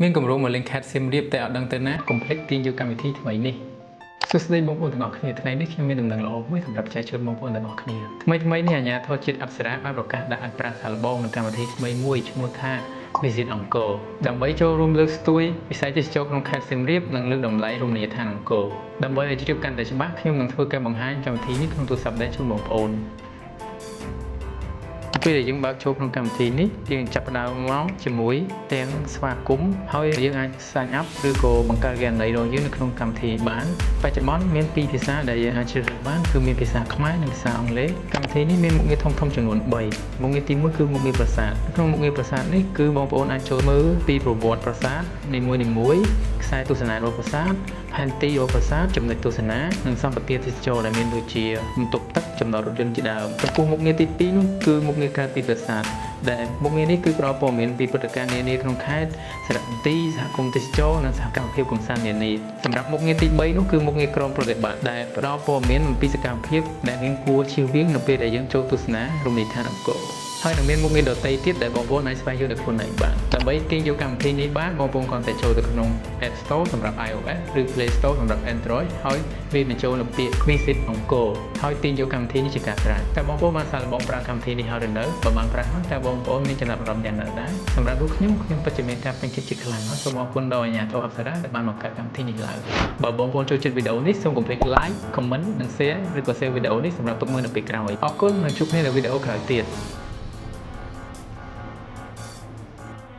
មានគម្រោងមកលេងខេត្តសៀមរាបតែអត់ដឹងទៅណាកុំភ្លេចទាញយកកម្មវិធីថ្មីនេះសួស្តីបងប្អូនទាំងអស់គ្នាថ្ងៃនេះខ្ញុំមានដំណឹងល្អមួយសម្រាប់ចែកជូនបងប្អូនទាំងអស់គ្នាថ្មីថ្មីនេះអាជ្ញាធរជាតិអប្សរាបានប្រកាសដាក់ឲ្យប្រាសាទល្បងនៅកម្មវិធីថ្មីមួយឈ្មោះថា Visit អង្គរដើម្បីចូលរួមលើកស្ទួយវិស័យទេសចរណ៍ក្នុងខេត្តសៀមរាបនិងលើកតម្លៃរមណីយដ្ឋានអង្គរដើម្បីឲ្យជ្រាបកាន់តែច្បាស់ខ្ញុំនឹងធ្វើការបង្ហាញកម្មវិធីនេះក្នុងទូរស័ព្ទដៃជូនបងប្អូន ពេលដែលយើងបើកចូលក្នុងកម្មវិធីនេះយើងចាប់ផ្ដើមមកជាមួយទាំងស្វាគមន៍ហើយយើងអាច sign up ឬក៏បង្កើតគណនីរបស់យើងនៅក្នុងកម្មវិធីបានបច្ចុប្បន្នមានពីរភាសាដែលយើងអាចជ្រើសរើសបានគឺមានភាសាខ្មែរនិងភាសាអង់គ្លេសកម្មវិធីនេះមានមុខងារធំៗចំនួន3មុខងារទី1គឺមុខងារប្រាសាទក្នុងមុខងារប្រាសាទនេះគឺបងប្អូនអាចចូលមើលពីប្រវត្តិប្រាសាទនីមួយៗខ្សែទស្សនារបស់ប្រាសាទផែនទីរបស់ប្រាសាទចំណុចទស្សនានិងសម្បទាទេសចរដែលមានដូចជាបន្ទប់ទឹកចំណតរថយន្តជាដើមចំពោះមុខងារទី2នោះគឺមុខងារក្រៅពីប្រាសាទដែលមុខងារនេះគឺផ្ដល់ព័ត៌មានពីព្រឹត្តិការណ៍នានាក្នុងខេត្តសារមន្ទីរសហគមន៍ទេសចរនិងសហកម្មភាពកម្សាន្តនានាសម្រាប់មុខងារទី3នោះគឺមុខងារក្រមប្រតិបត្តិដែលផ្ដល់ព័ត៌មានអំពីសកម្មភាពដែលយើងគួរជៀសវាងនៅពេលដែលយើងចូលទស្សនារមណីយដ្ឋានអង្គរហើយនឹងមានមុខងារដទៃទៀតដែលបងប្អូនអាចស្វែងយល់ដោយខ្លួនឯងបានដើម្បីទាញយកកម្មវិធីនេះបានបងប្អូនគ្រាន់តែចូលទៅក្នុង App Store សម្រាប់ iOS ឬ Play Store សម្រាប់ Android ហើយវាបញ្ចូលនៅពាក្យ Visit អង្គរហើយទាញយកកម្មវិធីនេះជាការស្រេចតើបងប្អូនបានសាកល្បងប្រើកម្មវិធីនេះហើយឬនៅបើបានប្រើហើយតើបងប្អូនមានចំណាប់អារម្មណ៍យ៉ាងណាដែរសម្រាប់រូបខ្ញុំខ្ញុំពិតជាមានការពេញចិត្តជាខ្លាំងហើយសូមអរគុណដល់អាជ្ញាធរអប្សរាដែលបានបង្កើតកម្មវិធីនេះឡើងបើបងប្អូនចូលចិត្តវីដេអូនេះសូមកុំភ្លេច like comment និង share ឬក៏ save វីដេអូនេះសម្រាប់ទុកមើលនៅពេលក្រោយអរគុណនិងជួបគ្នានៅវីដេអូក្រោយទៀត។